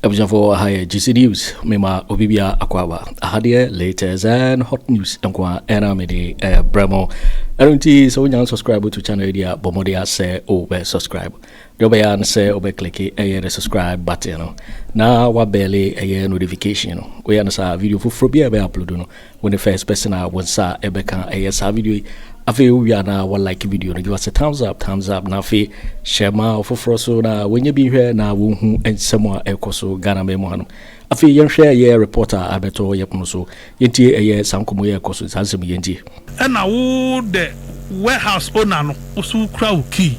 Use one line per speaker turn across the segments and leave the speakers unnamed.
Abusuafoɔ, aha yɛ GC News. Mema obi bia akwaaba. Aha deɛ, latest and hot news nko a ɛna mede brɛ mo. Ɛno nti sɛ wonya subscribe to channel yi deɛ, bɔ mmɔden sɛ wobɛ subscribe. Deɛ wobɛyɛ ne sɛ wobɛ click ɛyɛ the subscribe button no na wa bell ɛyɛ notification no. Woyɛ no saa, video foforɔ bi a ɛbɛyɛ upload no, wo ne first person a wo nsa ɛbɛka ɛyɛ saa video yi. Afei wowie a, na wa like video no, give us a thumbs up, thumbs up, na afei hyɛ ma ɔfoforɔ so na wɔnyɛ bi hwɛ na wɔhu nsɛm a ɛkɔ so Ghana ma mu hanom. Afei yɛnhwɛ ɛyɛ report a abɛtɔ yɛ pono so. Yɛntie ɛyɛ saa nkɔmmɔ yɛ ɛkɔ so, saa nsɛm yɛntie.
Ɛna wo the warehouse owner no, wo so kura wo key,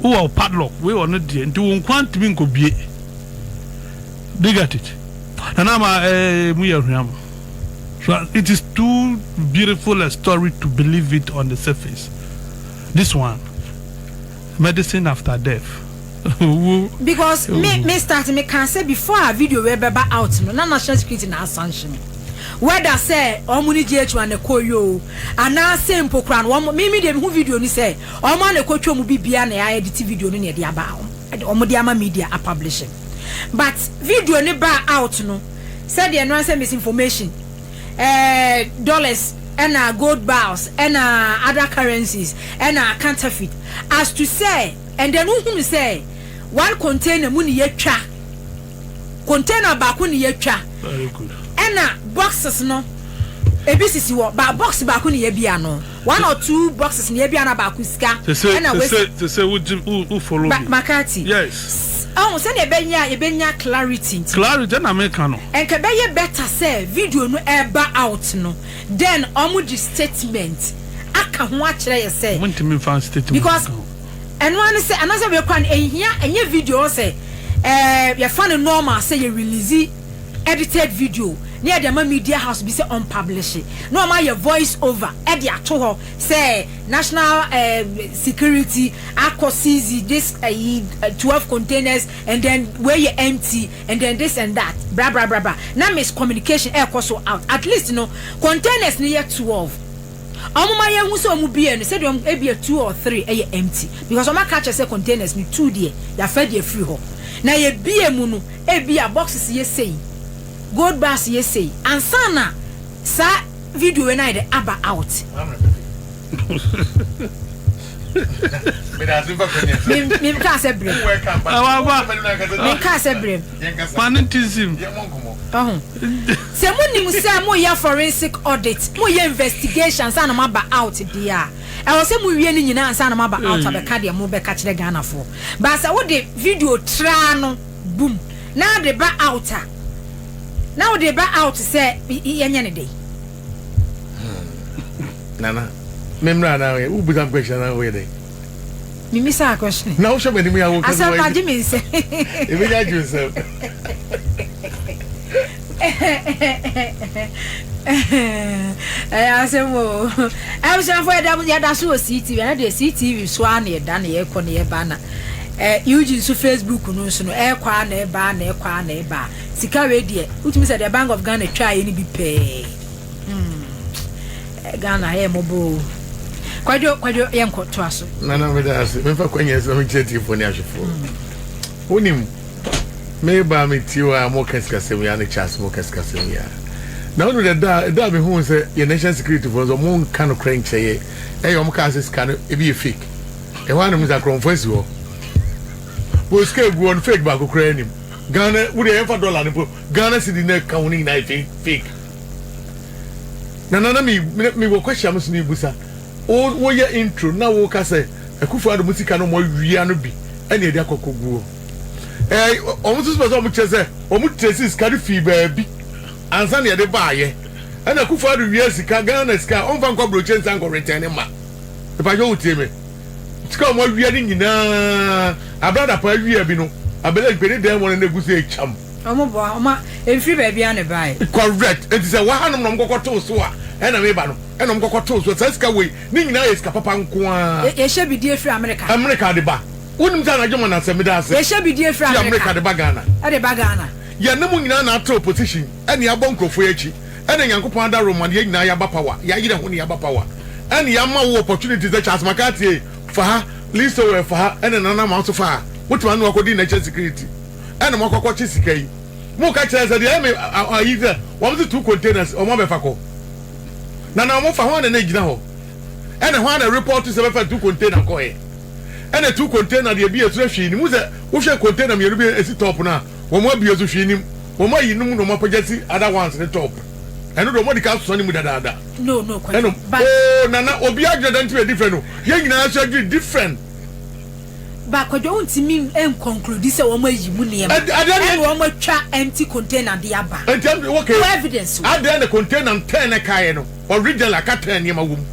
wowɔ wo padlock wei wɔ no deɛ, nti wo nkwa ntumi nkɔbie. Do you get it? Nana ma mu yɛ hwam so it is too beautiful a story to believe it on the surface. This one, medicine after death.
Because me start me can say before a video wey bɛba out no, na national security na sanction, whether sɛ ɔmo ni GH1 na ɛkɔ yi o, anaasɛ mpo kora no ɔmo mi de hu video ni sɛ ɔmo ana ɛkɔ twɛ mu bibia na yɛ edit video no na yɛde aba, ɔmo de ama media a publishing. But video ni ba out no, sɛdeɛ no sɛ misinformation, dollars ɛna gold bars ɛna other currencies ɛna counterfeit, as to say, and then wohunu sɛ one container mu ni yɛtwa, container baako ni yɛtwa.
Very good.
Ɛna boxes no ebi sisi hɔ ba, box baako ni yɛbi ano, one or two boxes ni yɛbi ano, baako sika.
Ɛna wesi sese wo wo follow me.
Makati.
Yes.
Ɔhun sɛdeɛ ɛbɛnya, yɛbɛnya clarity nti.
Clarity ɛna meka no.
Nka bɛyɛ better sɛ video no ɛba out no, then ɔmo di statement aka ho akyerɛ yɛ sɛ.
Mo ntumi nfa statement.
Because ɛno ano sɛ anaasɛ wei kora no ɛhia, ɛnyɛ video sɛ yɛfa no normal sɛ yɛ release edited video ne yɛde ama media house bi sɛ ɔnpublish na ɔma yɛ voice over ɛde ato hɔ sɛ national security akɔ seize this 12 containers and then wey yɛ empty and then this and that, bra bra bra bra, na miscommunication ɛɛkɔ so out. At least no containers ni yɛ 12, ɔmo ma yɛn hu sɛ ɔmo bie no, sɛdeɛ ɔmo ebie two or three ɛyɛ empty, because ɔmo aka kyerɛ sɛ containers ni two deɛ, yafa deɛ firi hɔ na yɛ bie mu no, ebi a boxes yɛ sei, gold bars yɛ sei, ansa na saa video wei na yɛ de aba out. Mi kaa sɛ brem, mi kaa sɛ brem.
Ma ne ti sim.
Ɔho sɛ mo nim sɛ mo yɛ forensic audit, mo yɛ investigation ansa na mo aba out deɛ a, ɛwɔ sɛ mo wie ne nyinaa ansa na mo aba out abɛka deɛ mo bɛka kyerɛ Ghanafoɔ. Baasa wode video traa no boom na de ba out a, na wode ba out sɛ yɛnyɛ ne de.
Nana, memra na woyɛ wobusa question na woyɛ dɛn?
Mimi saa question.
Na wohwɛ m'anim yɛ a woka.
Asɛm na agye me nsɛ.
Ɛbɛnya agye nsɛm.
Ɛyɛ asɛm o. Abusuafo, yɛda so wɔ CTV. Ɛna deɛ CTV so a na yɛda na yɛkɔ na yɛba na Eugene nso Facebook no nso no ɛkɔ a na ɛba na ɛkɔ a na ɛba. Sika wei deɛ, wotumi sɛ deɛ Bank of Ghana twa yɛ no bi pɛɛ. Ghana ɛyɛ mmɔbɔ o. Kwadwo, Kwadwo, yɛnkɔ toa so.
Nana, meda ase. Memfa kwanya sɛ mekyerɛ tiefoɔ ne ahwɛfoɔ. Wonim meba metie hɔ a, moka sikasɛm yi a ne Charles moka sikasɛm yi a, na wonim dɛ da a mehu sɛ yɛ national security foɔ nso monka nokorɛ nkyerɛ yɛ, ɛyɛ ɔmo kaa sɛ sika no ebi yɛ fake. Ɛhɔ a na mu sɛ akorɔmfoɔ asi hɔ bɔ sika egu hɔ no, fake baako koraa anim. Ghana wode yɛmfa dollar no po, Ghana cedi na ɛka ho no nyinaa yɛ fake fake. Na nana, mi wɔ question mo so ne ibusa. Wo woyɛ intro na wo ka sɛ Akufo Addo mo sika no mo awia no bi ɛna yɛde akɔkɔ guo. Ɔmo nso sɛ ɔmo kyerɛ sɛ ɔmo trace sika no fii baabi ansa na yɛde baayɛ. Ɛna Akufo Addo wia sika, Ghana sika, ɔmfa nkɔ aburokye nsa nkɔ return ne ma ìpàdé. Wo tie me, sika ɔmo awia no nyinaa, abrada pa awia bi no abɛlɛ nkpɛ ne dan mu no na egu so ekyam.
Ɔmo bɔ ɔmo efiri baabi a ne ba yɛ.
Correct. Eti sɛ wahanom na ɔmo kɔkɔ too so a, ɛna meba no, ɛna ɔmo kɔkɔ too so. Saa sika wei ne nyinaa yɛ sika papa nko ara.
Yɛhyɛ bi die firi Amerika.
Amerika de ba. Wonim sɛ anadwo ma na sɛ meda ase.
Yɛhyɛ bi die firi
ti Amerika de ba Ghana.
Ɛde ba Ghana.
Yɛne mu nyinaa na ate opposition, ɛne abɔ nkurɔfoɔ yi akyi, ɛna Nyankopɔn ada Roma ne yɛn nyinaa yɛaba power, yɛayerɛ ho ne yɛaba power, ɛne yɛama wo opportunity sɛ Charles McCarthy fa ha, Listowel fa ha, ɛne Nana ma nso fa ha. Wotumi ano akɔdi national security. Ɛna mo akɔkɔ kye sika yi. Mo ka kyerɛ sɛ deɛ ɛyɛ me ayi sɛ wɔn se two containers wɔn abɛfa kɔ. Na na wɔn fa hwan na na egyina hɔ? Ɛna hwan na report sɛ bɛfa two container kɔɛ? Ɛna two container deɛ ebi esoro hwee nim. Sɛ wohwɛ container mmienu bi esi top no a, wɔn abue so hwee nim. Wɔn ayi nom na wɔn apagya si other ones ne top. Ɛno deɛ wɔn adi ka asosɔ ne mu dadaada.
No, Kwadwo.
Ɛno
But
oh nana obi adwene dan ti yɛ different o. Yɛn nyinaa nso adwene different.
Ba Kwadwo wontumi nconclude sɛ wɔn ayi mu nneɛma
Ɛde adeɛ
ɛna
ne
wɔn atwa empty container de aba.
Nti ɛm okay.
Wɔ evidence wɔ.
Adeɛ ne container ntɛn na ɛkaeɛ no original aka tɛn nneɛma wɔ mu.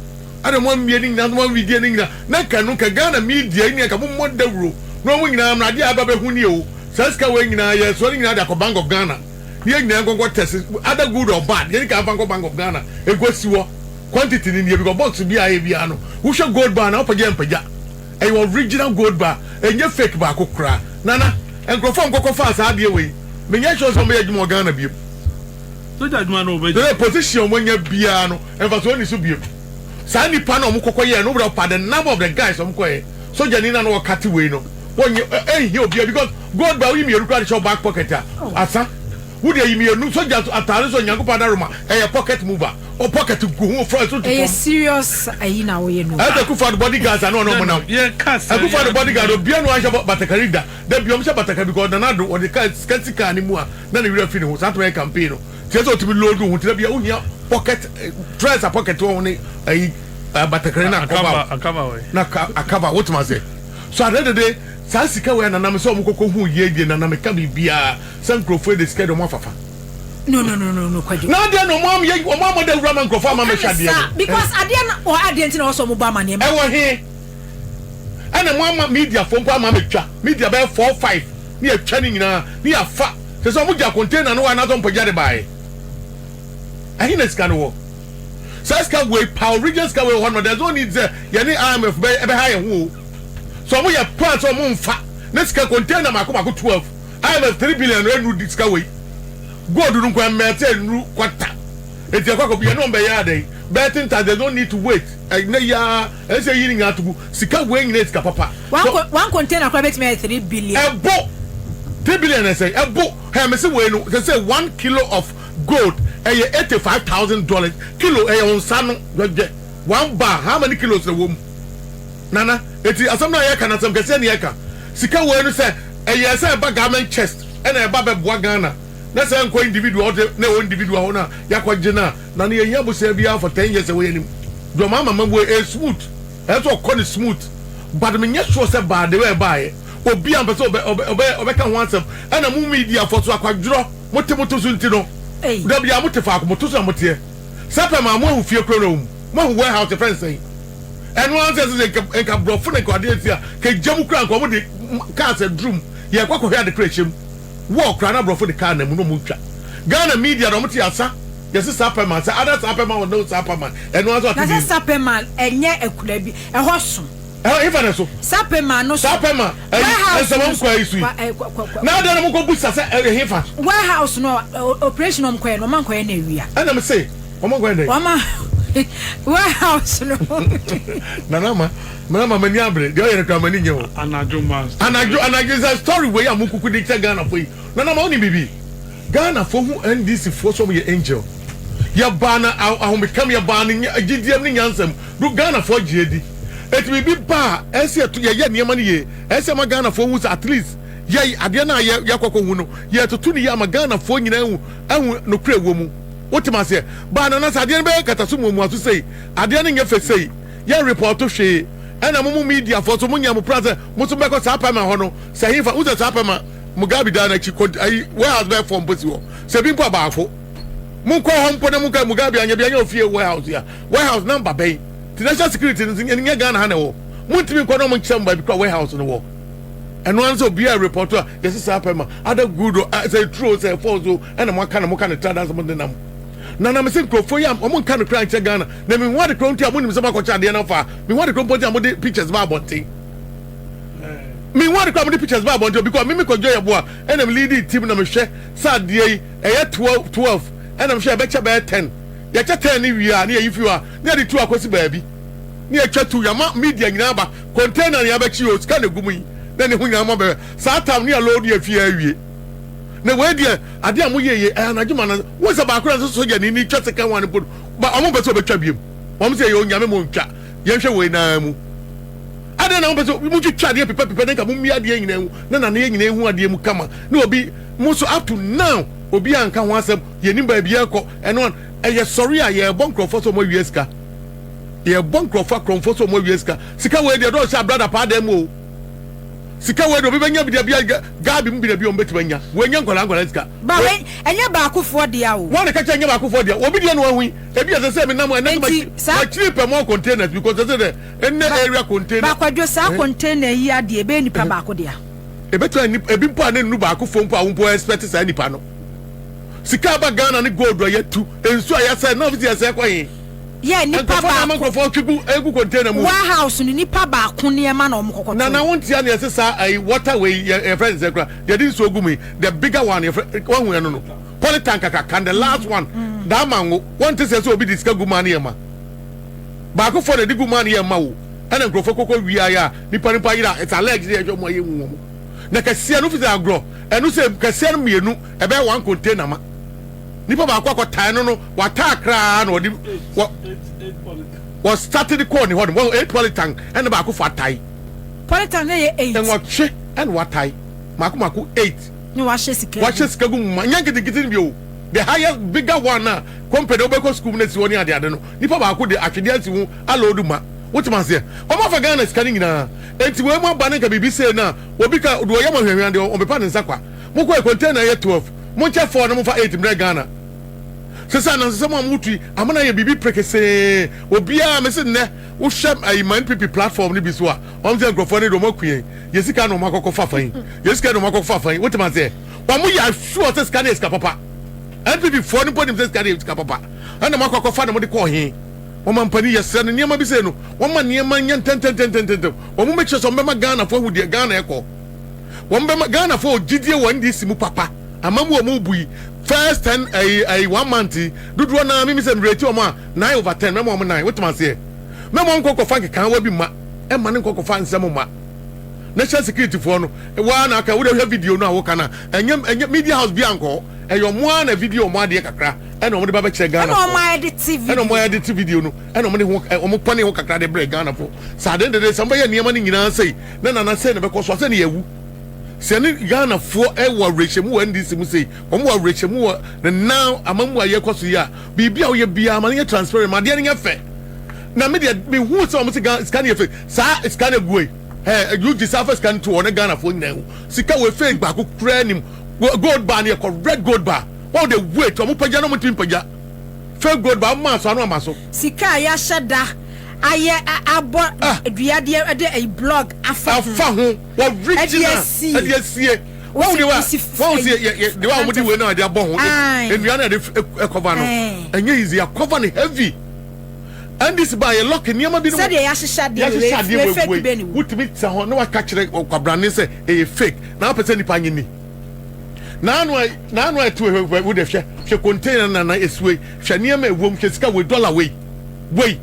Ɛna mo amie ne nyinaa mo awidie ne nyinaa na nka no nka Ghana media yi ne nka mo mmɔ dawuro na wɔn nyinaa mmra adeɛ a aba bɛhu nie o. Saa sika wei nyinaa yɛsoa ne nyinaa de akɔ Bank of Ghana ne yɛn nyinaa nkɔnkɔ test either good or bad yɛn nka mfa nkɔ Bank of Ghana nkɔ si hɔ quantity ne nie because box bi a ayɛ biara no wohwɛ gold bar na wopagya mpagya. Ɛyɛ original gold bar ɛnyɛ fake baako koraa. Nana, nkurɔfoɔ a wɔkɔkɔ faa saa adeɛ wei, menyɛ sure sɛ wɔbɛyɛ adwuma wɔ Ghana biom.
Sogya adwuma no wɔbɛgye.
Sɛ position a wɔanya biara no, mfasoɔ nni so biom. Saa nnipa no a wɔkɔkɔ yɛɛ no, wobɛda pa the number of the guys a wɔkɔyɛ, sogyani no a na ɔkate wei no, wɔnyɛ, ɛnhia obiara because gold bar woyi mmienu koraa de hyɛ wo back pocket a, asa. Wo deɛ yi mmienu, sogya ataare nso Onyankopɔn adaworoma, ɛyɛ pocket mover. O pocket gu ho frɔ ɛso to
Ɛyɛ
fam.
serious ayi na woyɛ no.
Ɛsɛ Akufo Addo body guards ano ɔno ɔmo nam. Akufo Addo body guard obia no anhyɛ batakari da. Da bia ɔmo hyɛ batakari because Nana Addo ɔde car sika si car ne mu a na ne werɛ afi ne ho saa tɛmɛ yɛ campaign no. Nti ɛsɛ otumi load ho nti da bia wohia pocket dress a pocket wɔ ho ne ayi batakari na akɔba wo na akaba wo tuma sɛ. So at the end of the day saa sika wei a Nana me sɛ ɔmo kɔkɔ hu yie deɛ Nana me ka biribiara sɛ nkurɔfoɔ de sika de ɔmo afafa.
No, Kwadwo.
Na adeɛ no ɔmo am yɛ ɔmo amɔ dawuro ama nkurɔfoɔ ama mɛhwɛ adeɛ no.
Because adeɛ no wɔ adeɛ nti na wɔsɔ ɔmo bɔ amaneɛ ma.
Ɛwɔ he? Ɛna mo ama media fo mpo ama mɛtwa media bɛyɛ 4, 5 ne yɛtwa ne nyinaa ne yɛafa sɛ sɛ ɔmo gya container no wɔ anaasɛ ɔmo pagya de baeɛ. Ɛhe na sika no wɔ? Saa sika wei pa original sika wei wɔ hɔ no, there's no need sɛ yɛne IMF bɛ ɛbɛha yɛn ho o. So ɔmo yɛ plan sɛ ɔmo nfa ne sika container mako mako 12 IMF 3 billion no enu di sika wei. Gold no nkwa mmɛɛte enu kwata. Eti ɛkɔ akɔ yɛne wɔn bɛyɛ adɛn? Betting tax, there's no need to wait. Ɛnɛ yaa ɛsɛ yi ne nyinaa tugu sika wei nyinaa yɛ sika papa.
One co one container koraa bɛtumi ayɛ 3 billion.
Ɛbo 3 billion ɛsɛ ɛbo hɛn mesi wei no sɛ sɛ 1 kilo of gold ɛyɛ $85,000 kilo, ɛyɛ wɔn nsa no dwɛdwɛ one bar, how many kilos na ɛwɔ mu? Nana, eti asɛm no a yɛka na asɛm kɛseɛ ne yɛka sika wei no sɛ ɛyɛ sɛ ɛba government chest ɛna ɛba bɛboa Ghana na sɛ nkɔ individual ɔde na ɛwɔ individual hɔ no a yɛakɔgye no a na ne yɛhia bosea biara for 10 years ɛwɔ yɛn anim dwɔma ama ma wei ɛyɛ smooth, ɛyɛ sɛ ɔkɔ ne smooth, but menyɛ sure sɛ baa de wɛ ɛbaayɛ obi a mpɛ sɛ ɔbɛ ɔbɛ ɔbɛ ɔbɛka ho asɛm. Ɛna mo media fɔ so akwadworɔ mote moto so nti no
Ei.
Da bia mote faako moto so na moteɛ sɛ pɛ maa mo ahu fie kuro no mu, mo ahu warehouse fɛn sɛn ɛno ara sɛ sɛ nka borɔfo na nka adeɛ si a ka gya mu kura nka ɔmo de cars adurum yɛ kɔ akɔhwɛ ade kora ɛhyɛ mu wɔɔ kora na borɔfo de car na mu na ɔmo twa. Ghana media na ɔmo te asa yɛsi saa pɛ ma sɛ ada saa pɛ ma wɔn no saa pɛ ma ɛno ara so ate
Na
bi.
Sɛ Sapema ɛnyɛ akura bi ɛhɔ so.
Ɛhɔ ifa na so.
Sapema no so.
Saa pɛ ma ɛyi
Warehouse
ɛnsɛm
no
ɔmo kɔ ayi so yi
kwa ɛ kwa kwa kwa.
Na adeɛ na mo kɔ busa sɛ ɛyɛ hefa.
Warehouse no operation ɔmo kɔyɛ no ɔmo ankɔyɛ na awia.
Ɛna mo se ɔmo nkɔyɛ dɛ.
Ɔmo warehouse no.
Nana ama m'ani abere deɛ ɔyɛ no kura m'ani nye ho.
Anadwo master.
Anadwo sɛ story wei a mo kuku de kyɛ Ghana fo yi, Nana ama wonim bibi, Ghana fo hu NDC foɔ sɛ ɔmo yɛ angel, yɛ baa na ahomekam, yɛ baa no gyidiem ne nyansam do Ghana foɔ gye adi. Eti biribi ba a ɛsɛ yɛto yɛyɛ nneɛma no yie, ɛsɛ ma Ghana foɔ hu sɛ at least yɛ adeɛ no a yɛ yɛkɔkɔ hu no yɛtoto no yie ama Ghana foɔ nyinaa ahu nokorɛ wɔ mu. Wotem aseɛ baa Nana sɛ adeɛ no bɛyɛ kataso muamuaso sei, adeɛ no nyɛ fɛ sei, yɛn report hwee. Ɛna mo mo media foɔ so mo nya mo plan sɛ mo so bɛkɔ saa pɛma hɔ no sɛ hefa wo sɛ saa pɛma Mugabe dan n'akyi kɔ ayi warehouse bɛyɛ fɔ mpo si hɔ sɛ bi mpo a baako mo nkɔ hɔ mpo na mo nka Mugabe anya bi anya ofie warehouse ya warehouse number bɛn ti national security no nyɛ Ghana ha na ɛwɔ mo ntumi nkɔ na mo nkyerɛ mo baabi kora warehouse no wɔ. Ɛno ara sɛ obiara report a yɛsɛ saa pɛma ada good o sɛ true o sɛ false o, ɛna mo aka na mo ka ne tra dansa mo de nam na na mese nkurɔfoɔ yi a wɔn nka no kora nkyerɛ Ghana na mehu ade korɔ nti a monim sɛ moakɔkyɛ adeɛ no afa. Mehu ade korɔ mpo nti a mode pictures ba abɔnten. Mehu ade korɔ a mode pictures ba abɔnten because me mekɔdwa yɛ boa ɛna me lead team na mehwɛ sɛ adeɛ yi ɛyɛ 12 12 ɛna mehwɛ ɛbɛkyɛ bɛyɛ 10. Yɛkyɛ 10 ne wie a ne yɛyi fi hɔ a ne yɛde tu akɔsi baabi ne yɛtwa tu yɛama media nyinaa ba container ne yɛabɛkyi o sika na egu mu yi na ne ho nyinaa mo abɛhwɛ saa tam ne yɛ load yɛ fie awie. Na wei deɛ adeɛ a moyɛ yɛ ɛyɛ anadwo ma na wo sɛ baako na nso sogyani ni twa second one mpo ba ɔmo mpɛ sɛ ɔbɛtwa biem. Wɔn sɛ ɛyɛ onyame mo ntwa yɛnhwɛ wei naa mu. Adɛn na mopɛ sɛ motwitwa adeɛ pepɛpepɛ na nka momia adeɛ nyinaa hu na nane yɛ nyinaa hu adeɛ mu kama na obi mo so up to now obi anka ho asɛm yɛnim baabi ɛkɔ ɛno an ɛyɛ sɔre a yɛbɔ nkurɔfoɔ sɛ ɔmo awia sika yɛbɔ nkurɔfoɔ akorɔmfoɔ sɛ ɔmo awia sika sika wei deɛ dɔɔhyɛ abrada paa dɛm o. Sika wei de obi bɛnya bi da bi a gaabi mu bi da bi a wɔn bɛtumi anya. Wei nyɛ nkwadaa nkwadaa sika.
Ba wei ɛnyɛ baakofoɔ dea o.
Wɔn na kakyɛ ɛnyɛ baakofoɔ dea. Obi deɛ na wahu yi. Ebi ɛsɛ sɛ menam ɛnɛ
Enti saa.
Makyiri pɛ more containers because ɛsɛ dɛ ɛnɛ area container.
Ba Kwadwo saa container yi adeɛ ɛbɛyɛ nipa baako dea.
Ebɛtumi ayɛ nipa ebi mpo a ne nnu baakofoɔ mpo a wo mpo expect saa nipa no. Sika aba Ghana ne gold a yɛatu nsuo a yɛasɛe na ɔfisi yɛsɛe kɔ he.
Yɛ nipa
Nkurɔfoɔ na ama
baako.
nkurɔfoɔ twe gu egu container mu.
Warehouse no nipa baako nneɛma na wɔn kɔkɔto.
Nana wo ntia na yɛse saa ayi water wei yɛ yɛfrɛ ne sɛ kora yɛde nsuo gu mu yi the bigger one yɛfrɛ wahu ɛno no polytank kakraka the last one daa mango wɔnte sɛ sɛ obi de sika gu mu a ne yɛ ma baako fɔ na ɛde gu mu a ne yɛ ma wo ɛna nkurɔfoɔ kɔkɔ wia yɛ a nipa nipa yera it's alleged sɛ yɛhwɛ mu a yɛnhu wɔn na kɛseɛ no fi sɛ agorɔ ɛno sɛ kɛseɛ no mmienu ɛbɛyɛ one container ma Nipa baako akɔtae no no wataa koraa na ɔde wɔ wɔ start de kɔɔ ne hɔ no wɔn eight polytank ɛna baako fo atae.
Polytank na yɛ eight.
Nwɔtwe ɛna watae mako mako eight.
Na wahyɛ sika gu.
Wahyɛ sika gu mu ma nyɛ nketenkete no bi o the highest bigger one na company wobɛkɔ sukuu mu na esi hɔ ne ade ade no nipa baako de atwedeɛ asi ho aloodu ma wotem aseɛ wɔn afa Ghana sika no nyinaa eti wɔn mu aba ne nka biribi sei na obi ka deɛ ɔyɛ mo hwɛhwɛ deɛ ɔmpepa ne nsa kwa mokɔ container yɛ 12. Monkyɛ four na momfa eight mbrɛ Ghana. Sese anansesɛm a moto yi ama no ayɛ biribi prekesee. Obiara mese nnɛ wohwɛ ayi ma NPP platform no bi so a wɔn sɛ nkurɔfoɔ no de wɔn aku yɛn. Yɛ sika na wɔn akɔkɔ fa fa yi. Yɛ sika na wɔn akɔkɔ fa fa yi. Wote ma seɛ? Wɔn yɛ sure sɛ sika no yɛ sika papa. NPP foɔ no mpo nim sɛ sika no yɛ sika papa. Ɛna wɔn akɔkɔ fa na wɔde kɔɔ he. Wɔn mampanin yɛsrɛ no nneɛma bi sei no wɔn ma nneɛma nyɛ ntɛntɛntɛntɛntɛm. Wɔn make sure sɛ wɔn bɛma Ghanafoɔ ahu deɛ Ghana ɛkɔ. Wɔn bɛma Ghana fo gyidie wɔ NDC mu papa amamu wɔn bu yi first ten ɛyi ɛyi one month yi dodoɔ naa mimi sɛ mmireti wɔn a 9/10 mɛma wɔn nine wotem aseɛ mɛma wɔn nkɔ kɔfa nkekaawa bi ma ɛma ne nkɔ kɔfa nsɛm ma national security foɔ no waa na aka wode hwɛ video no a woka na ɛnyɛ ɛnyɛ media house bi ankɔ ɛyɛ ɔmo ara na video ɔmo adeɛ kakra ɛna ɔmo de ba bɛkyerɛ Ghana
foɔ ɛna ɔmo edit video
ɛna ɔmo edit video no ɛna ɔmo de ho ɔmo pɔne ho kakra de brɛ Ghana foɔ saa de de de sɛ ɔmo bɛyɛ nneɛma no nyinaa sɛyi na nana sɛn na ɛbɛkɔ so asɛ ne yɛawu sɛ ne Ghanafoɔ ɛwɔ awerɛhyɛmu wɔ NDC mu sei wɔn wɔ awerɛhyɛmu wɔ ne nan amamu a yɛkɔ so yi a biribi a woyɛ biara ma no nyɛ transparent ma adeɛ no nyɛ fɛ na me deɛ mehu sɛ wɔn sɛ Ghana sika no yɛ fɛ saa sika no agu yi ɛɛ UG saa fɛ sika no to hɔ ne Ghanafoɔ nyinaa hu sika wɔ fake baako koraa nim gold bar no yɛ kɔ red gold bar wɔn de weight wɔn pagya na wɔn ntumi mpagya fake gold bar wɔn maa so ano ama so.
Sika a yɛahyɛ da ayɛ abɔ ah. dua deɛ ɛde ɛyi blog afa ho
afa ho wɔregina ɛde asie wɔn de wa wɔn si yɛ yɛ de wa wɔn de wei na ɛde abɔ ho nnua na ɛde ɛkɔva no ɛnyɛ easy akɔva no heavy ndc ba yɛ lɔki nneɛma bi no
sɛdeɛ yɛahyehyɛ adeɛ wei fake bɛ ne
wo wotumi tena hɔ na waka kyerɛ kwabrane sɛ ɛyɛ fake na wapɛ sɛ nipa nye ni naano a naano a ɛte wei wo de hwɛ hwɛ container na na esi wei hwɛ nneɛma ɛwom hwɛ sika wei dollar wei wei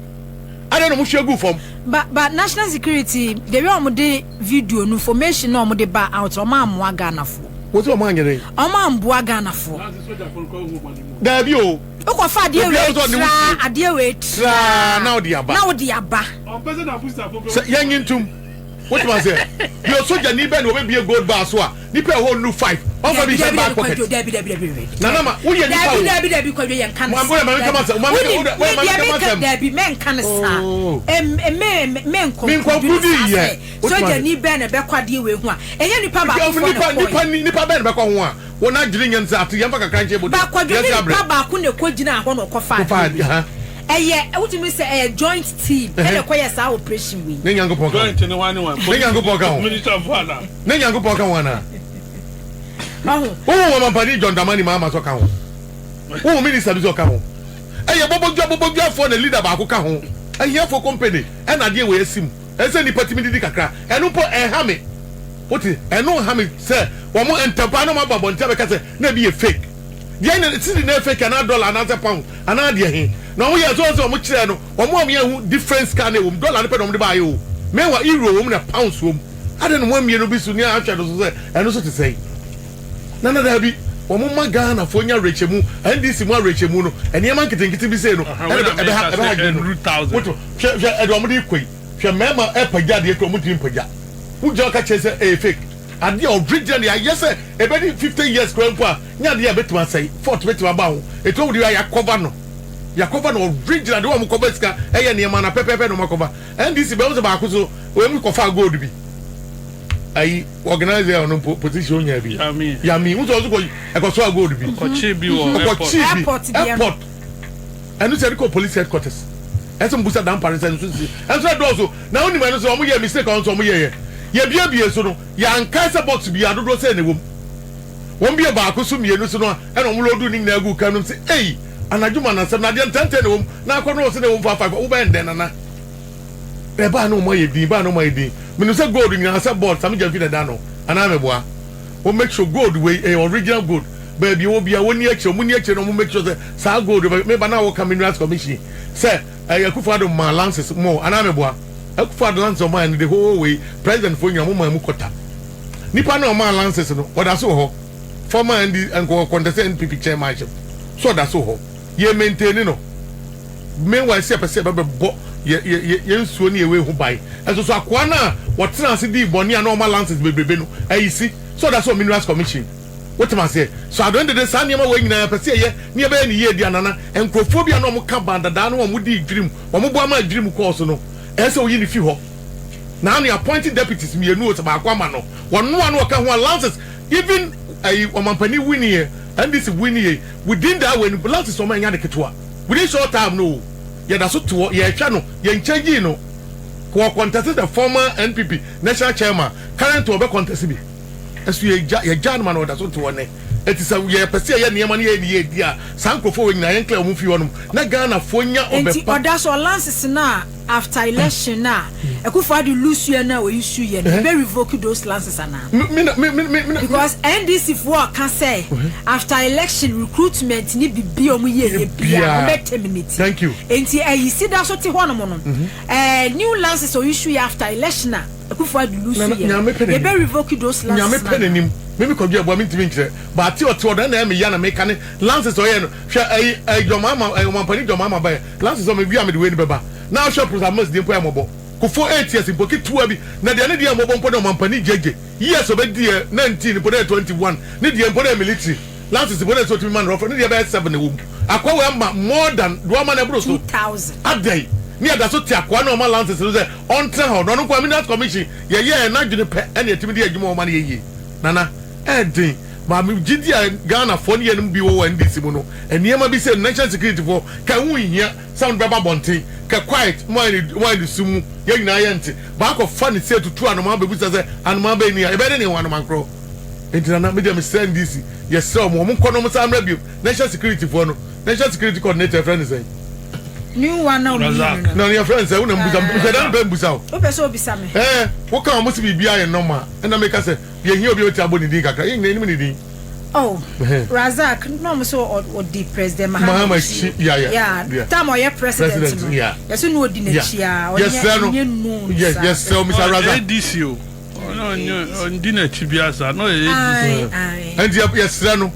adɛn na ɔmo hwie guu fam.
But but national security the way ɔmo de video no information na ɔmo de ba out ɔmo amoa Ghana foɔ.
Wọ́n sɛ ɔmo anyɛ dɛ.
Ɔmo amboa Ghana foɔ.
Daabi o.
Wokɔ fa adeɛ wei tra adeɛ wei
tra na ɔde aba.
Na ɔde aba.
Sɛ yɛn nye ntum. Wote ma seɛ? Deɛ osogyani bɛn na ɔbɛbie gold bar so a nipa ɛhɔ nnu five ɔnfa bi nhyɛ back pocket. Nana ma woyɛ nipa o.
Dabi dabi kwadwo yɛn ka ne
sa. Wode ma me kama sɛm.
Wonim me deɛ me ka dabi mɛ nka ne sa.
Oh.
Me me nkonklude ne sa sɛ sogyani bɛn na ɛbɛkɔ adeɛ wei ho a ɛnyɛ nipa baako foɔ na ɛkɔɛ.
Nipa nipa bɛn na ɛbɛkɔ ho a wɔn adwene nyɛ sɛ ate yɛn fa kakra nkyɛn
bɔtɔ. Ba kwadwo ne nipa baako na ɛkɔ gyina hɔ na ɔkɔ fa adeɛ wei. Ɛyɛ wotumi sɛ ɛyɛ joint team ɛna ɛkɔ yɛ saa operation wei.
Ne Nyankopɔn ka ho.
Joint ne hwan ne hwan?
Ne Nyankopɔn ka ho.
Minister of ana?
Ne Nyankopɔn ka ho ana?
Ɔho.
Wohu ɔmampanin John Dramani Mahama sɛ ɔka ho? Wohu minister bi sɛ ɔka ho? Ɛyɛ bɔbɔdwa bɔbɔdwafoɔ na leader baako ka ho. Ahiafoɔ company ɛna adeɛ wei asi mu. Ɛsɛ sɛ nnipa tumi didi kakra. Ɛno mpo ɛnha me. Wote? Ɛno nha me sɛ wɔn ntɛm paa na wɔn aba abɔnten abɛka sɛ na ebi yɛ fake. Deɛ na cedi na ɛyɛ fake anaa dollar anaasɛ pound anaa deɛ he na wɔn yɛ sɛ wɔn sɛ wɔn kyerɛ no wɔn a wɔn yɛ ho different sika na ɛwɔ mu dollar no pɛ na wɔn de baayɛ o meanwhile euro wɔ mu na pounds wɔ mu adɛn na wɔn amie no bi so ne ahwɛ no so sɛ ɛno so te sɛn nana daabi. Wɔn ma Ghana foɔ nya awerɛhyɛmu, NDC mu awerɛhyɛmu no, nneɛma nketenkete bi sei no, ɛna ɛbɛha ɛbɛha adwene no. Woto hwɛ hwɛ ɛde wɔn de kɔ yi, hwɛ mmarima ɛpagya adeɛ kura wɔn ntumi mpagya. Wogyina hɔ ka kyerɛ sɛ ɛyɛ fake. Adeɛ a original deɛ ayɛ sɛ ɛbɛdi 50 years koraa mpo a, nyɛ adeɛ a ɛbɛtumi asɛe, fault bɛtumi aba ho. Ɛti wɔn de yɛ akɔva no, yɛakɔva no original deɛ wɔn kɔva sika ɛyɛ nneɛma na pɛpɛɛpɛ na wɔn akɔva. NDC bɛn sɛ baako so wɔn mu kɔfa gold bi. Ayi organizer ɔno mpo position onya bi.
Yami.
Yami n sɛ ɔso kɔ ɛkɔ so a gold bi.
Ɔkɔkye bi wɔ airport.
Ɔkɔkye bi airport. Ɛno sɛ ɛde kɔ police headquarters. Ɛsɛ mo busa dampare sɛ nso si ɛnso ɛdɔɔso na wonim ɛno sɛ ɔmo yɛ mistake ɔno nso ɔmo yɛ yɛ yɛbiebie so no yɛankae sɛ box bi adodoɔ sɛ na ɛwɔ mu wɔn bie baako so mmienu so no a ɛna ɔmo loodu ne nyinaa gu kan no sɛ ei anadwo ma nasɛm na adeɛ ntɛntɛn na ɛwɔ mu na akɔ no wɔ sɛ na ɛwɔ mu fa fa wobɛyɛ ndɛn nana. Ɛbaa na ɔmo ayɛ din, ɛbaa na ɔmo ayɛ din. Menim sɛ gold nyinaa sɛ board Sammy Gyamfi na ɛda ano anaa meboa? Wɔn make sure gold wei ɛyɛ original gold. Baabi ɛwɔ biara wɔn ni akyire, wɔn ni akyire na wɔn make sure sɛ saa gold wei meba na wɔka Minerals Commission sɛ ɛyɛ Akufo Addo maa lances more anaa meboa? Akufo Addo lances ɔmaa no the whole wei president foɔ nyinaa wɔn maa mu kɔta. Nipa no a ɔmaa lances no ɔda so wɔ hɔ. Former ND nkɔ contest NPP chairmanship so ɔda so wɔ hɔ. Yɛ maintain no. Meanwhile sɛ yɛpɛ sɛ yɛbɛbɛbɔ yɛ yɛ yɛ yɛn nsuo ne yɛn wei ho ban. Ɛnso so akoa no a wɔtena ase dii bɔne a na ɔma lances bebrebe no ayi si sɛ ɔda so wɔ Minerals Commission. Wotem aseɛ? So adɔn dede saa nneɛma wei nyinaa yɛpɛ sɛ yɛyɛ ne yɛbɛyɛ no yie di anana? Nkurɔfoɔ bi a na wɔka ban dadaa no a wɔdii dwirim, wɔboa maa dwirim kɔɔ so no, ɛyɛ sɛ woyi no fi hɔ. Na ano appointing deputies mmienu o sɛ baako ama no. Wɔno a na wɔka ho a lances even ayi ɔmampanin winnie NDC winnie within that way no lances wɔn ɛnyɛ ade ketewa. Within short time no o, yɛda so te hɔ, yɛrehwɛ no, yɛn changing no. Wɔ contest the former NPP national chairman, current ɔbɛ contest bi. Ɛso yɛgya, yɛgya no ma no ɔda so te hɔ nnɛ. Eti sɛ yɛpɛ sɛ yɛyɛ nneɛma no yɛyɛ ne yie di a, saa nkurɔfoɔ wei nyinaa yɛn clear wɔn mfiri hɔnom na Ghanafoɔ nya ɔbɛ
Nti
pa.
ɔda so ɔlances no a after election no a Akufo Addo lose yɛ no a oyi su yɛ no ebe revoke those lances anaa?
Me me me me me.
Because NDC foɔ ɔka sɛ after election recruitment ne bibi a ɔmo yɛ yɛ bia ɔmo bɛ terminate.
Thank you.
Nti ɛyi si da so te hɔ nom no ɛɛ new lances oyi su yɛ after election a Akufo Addo lose yɛ no yɛ bɛ revoke those lances
na. Nyame pɛ n'anim. Me me kɔdwe aboa mentumi nkyerɛ. But ate ɔte ɔdɔ na ɛyɛ me ya na meka ne lances ɔyɛ no hwɛ ɛyi ɛyi John Mahama ɛyi ɔmampanin John Mahama baɛ lances ɔmo ewie a mede wei no bɛba. Na ahwɛ Professor Mills deɛ mpo yɛ mmɔbɔ. Kufuor 8 years mpo ketewa bi na deɛ ne deɛ yɛ mmɔbɔ mpo ne ɔmampanin gyegye years ɔbɛdi yɛ 19 mpo na yɛ 21 ne deɛ mpo na yɛ military lances mpo na yɛ sɛ ɔtumi ma no rɔfrɔ ne deɛ bɛyɛ 7 ɛwɔ mu akoa wei ama more than deɛ wama no ɛboro so
2000.
Adɛn ne yɛda so te akoa no a ɔma lances no sɛ ɔntena hɔ na ɔno nko ara Minerals Commission yɛyɛɛ n'adwene pɛ ɛna yɛtumi de yɛ adwuma a ɔma no yɛ yie Nana ɛɛden but me gyidi a Ghanafoɔ ne yɛnom bi wɔ wɔ NDC mu no nneɛma bi sɛ national security foɔ ka ɛho nhia Sound bɛba abɔnten kɛ quiet mo ayɛ no mo ayɛ no sum mu yɛn nyinaa yɛ nte baakɔ fa ne se tutu anomaa bɛbusa sɛ anomaa bɛn ni a yɛbɛyɛ dɛn ne yɛhu anomaa korɔ nti nana me deɛ mesrɛ NDC yɛsrɛ wɔn wɔn nkɔ na wɔn san mmra biom national security foɔ no national security coordinator yɛfrɛ no sɛn
New one na wɔn yi no no.
Na yɛfrɛ no sɛ wo na mbusa mbusa dan pɛ mbusa o.
Wopɛ sɛ obisa me.
Ɛɛ woka wɔn sɛ biribi ayɛ normal ɛna meka sɛ yɛhia obi a ɔbɛtumi abɔ ne din kakra yɛn nyinaa yɛnim ne din.
Oh, Razak, na ɔmo sɛ ɔdi President Mahama akyi. Yeah, time ɔyɛ president no, yɛsɛ na ɔdi n'akyi a, ɔnyɛ ɔnyɛ known saa.
Yɛsrɛ wo Mr. Razak.
ADC o, ɔndi n'akyi bi asa, na ɔyɛ ADC.
Ɛnti yɛsrɛ no,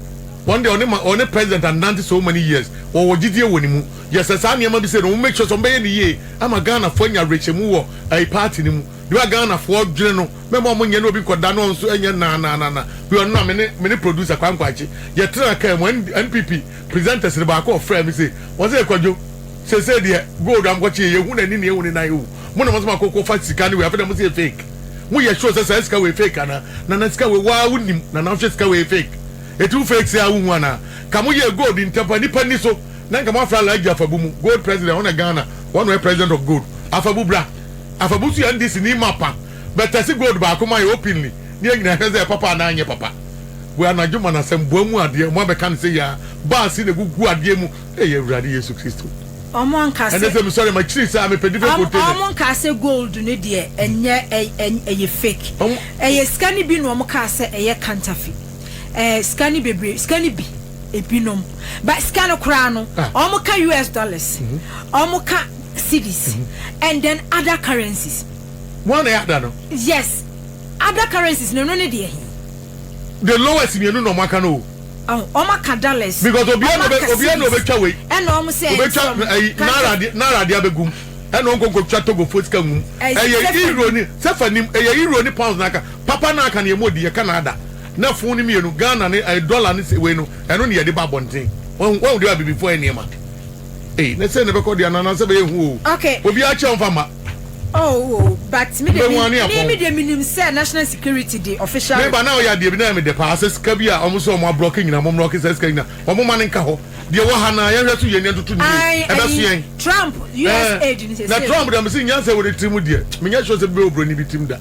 wɔn deɛ ɔne ma ɔne president anante so many years, wɔwɔ gyidie wɔ ne mu. Yɛsɛ saa nneɛma bi sɛ no, wɔn make sure sɛ wɔn bɛyɛ ne yie ama Ghanafoɔ anya awerɛhyɛmu wɔ ɛyi party no mu. Deɛ Ghanafoɔ dwene no. Mɛma ɔmo nyɛ na obi nkɔda na ɔnso nyɛ naanaanana bi ɔno na mene mene producer Kwame Kwakye yɛtenaa kaa mu NPP presenters no baako ɔfrɛɛ me se wɔse Kwadwo seesei deɛ gold amkɔkye yɛ yɛhu n'ani na yɛhu ne nan o mo na mo se mo akɔkɔ fa sika no wei afei na mo se yɛ fake mo yɛ sure sɛ saa sika wei fake anaa nana sika wei waa wo nim nana wohwɛ sika wei fake eti wo fake sɛ a wohu anaa ka mo yɛ gold ntɛm pa nipa ni so na nka mo afra Alhaji Afabu mu gold president ɔna Ghana wɔn na ɔyɛ president of gold Afabu bra Afabu so yɛ NDC ni mapa Bɛtɛse gold baako ma yɛ openly ne yɛn nyinaa hwɛ sɛ ɛyɛ papa anaa ɛnyɛ papa. Wei anadwo ma no asɛm boa mu adeɛ ɔmo abɛka no sɛ yia baasi na egugu adeɛ mu ei Awurade Yesu Kristo.
Ɔmo nka
Ɛnɛ
sɛ.
sɛ mesɔre makyiri saa mepɛ different
Ɔmo
container.
ɔmo nkaa sɛ gold no deɛ ɛnyɛ ɛ ɛ ɛyɛ fake.
Ɔmo.
Ɛyɛ sika no bi na ɔmo kaa sɛ ɛyɛ counterfeit. Ɛɛ sika no bebree sika no bi ebinom but sika no koraa no
Ah.
ɔmo ka US dollars ɔmo ka cedis and then other currencies.
Wɔn na ɛyɛ ada no.
Yes other currencies no ɛno ne deɛ he?
The lowest mienu na ɔmo aka no o.
Ɔmo aka dollars.
Because obiara na
ɔmo aka
obiara na
cedis.
obetwa wei.
Ɛna ɔmo sɛ
Obetwa ɛyi naira de naira de abegum. Ɛna ɔnkɔ nkotwa Togo fo sika ngum. Ɛyɛ
Sefa
euro ni sefa nim, ɛyɛ euro ni pounds n'aka. Papa n'aka ne emu odi yɛ Canada. Na fon ne mmienu Ghana ne ɛyɛ dollar ne wei no, ɛno ne yɛde ba abɔnten. Wɔn de abibifo ayɛ nneɛma. Ee, ne sɛ ne bɛkɔ deɛ anana sɛ bɛyɛ hu o.
Okay.
Obiara kyɛ ɔnfa ma.
Oh, but me de
Bɛhu ane
me
apɔn.
me de minim sɛ national security de official.
Meba na ɔyɛ adeɛ bi na ɛyɛ me dɛ paa sɛ sika bi a ɔmo sɛ ɔmo ablɔke nyinaa, ɔmo mblɔke saa sika nyinaa, ɔmo ma ne nka hɔ. Deɛ ɛwɔ ha naa yɛnhwɛ so yie ne yɛntoto ne yie.
Ayi
Ɛbɛso
ayi
yɛn.
Trump US aid ni
Na
sese.
Trump deɛ, mese nyansa wɔ ne tirim deɛ, menyɛ sure sɛ bi bɛwɔ buroni bi tirim da